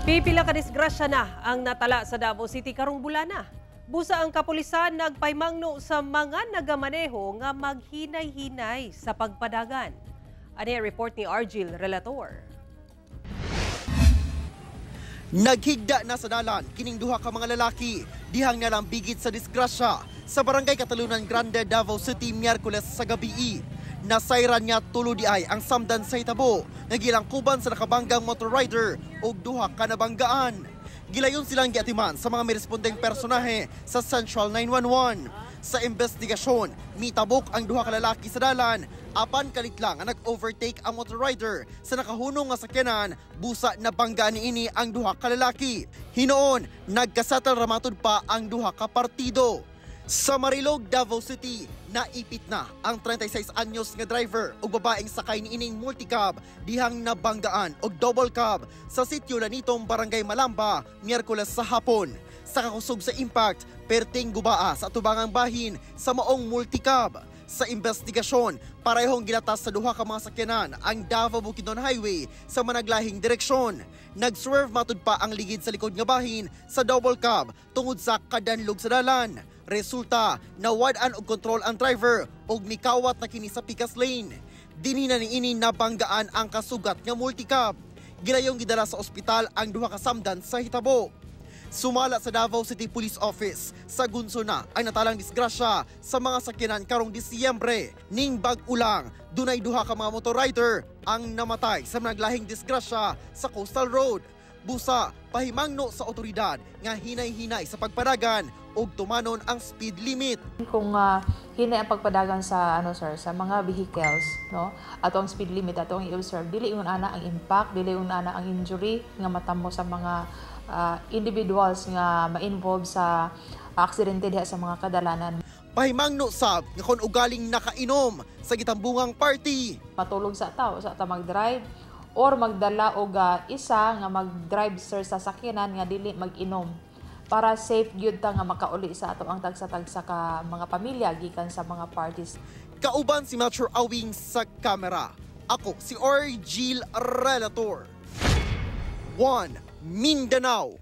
Pipila ka disgrasya na ang natala sa Davao City karong bulana. Busa ang kapulisan nagpahimangno sa mga nagamaneho nga maghinay-hinay sa pagpadagan. Ani ang report ni Argil Relator. Naghigda na sa dalan kining duha ka mga lalaki dihang nalambigit sa disgrasya sa Barangay Catalunan Grande, Davao City, Miyerkules sa gabii. Nasayran nga tulo diay ang samdan sa hitabo nga gilangkuban sa nakabanggang motor rider og duha ka nabanggaan. Gilayon silang giatiman sa mga mirespondeng personahe sa Central 911. Sa investigasyon, mitabok ang duha ka lalaki sa dalan apan kalit lang ang nag-overtake ang motor rider sa nakahunong nga sakyanan, busa nabanggaan niini ang duha ka lalaki. Hinuon, nagkasatal ra matud pa ang duha ka partido. Sa Marilog, Davao City, naipit na ang 36 anyos nga driver ug babaeng sakay niining multicab dihang nabanggaan og double cab sa sitio Lanitong, Barangay Malamba, Miyerkules sa hapon. Sa kakusog sa impact, perting gubaa sa atubangang bahin sa maong multicab. Sa investigasyon, parehong gilatas sa duha ka mga sakyanan ang Davao Bukidnon Highway sa managlahing direksyon. Nag-swerve matud pa ang ligid sa likod nga bahin sa double cab tungod sa kadanlog sa dalan. Resulta, nawad-an og kontrol ang driver ug mikawat na kini sa pikas lane. Dinhi na niini nabanggaan ang kasugat nga multicab. Gilayong gidala sa ospital ang duha ka samdan sa hitabo. Sumala sa Davao City Police Office, sa gunso na ang natalang disgrasya sa mga sakyanan karong Disyembre. Ning bag-ulang, dunay duha ka mga motor rider ang namatay sa naglahing disgrasya sa Coastal Road. Busa, pahimangno sa otoridad nga hinay-hinay sa pagpadagan ug tumanon ang speed limit. Kung hinay ang pagpadagan sa ano, sir, sa mga vehicles, no, ato ang speed limit ato ang i-observe, dili yung ana ang impact, dili yung ana ang injury nga matamo sa mga individuals nga ma-involve sa aksidente diha sa mga kadalanan. Pahimangno sab nga kon ugaling nakainom sa gitambungang party, Matulog sa tao sa ta mag-drive or magdala og isa nga mag-drive, sir, sa sakyanan nga dili mag-inom para safe gyud ta nga makauli sa ato ang tagsa-tagsa ka mga pamilya gikan sa mga parties. Kauban si Melchor Awing sa kamera. Ako si Orgil Relator. 1 Mindanao.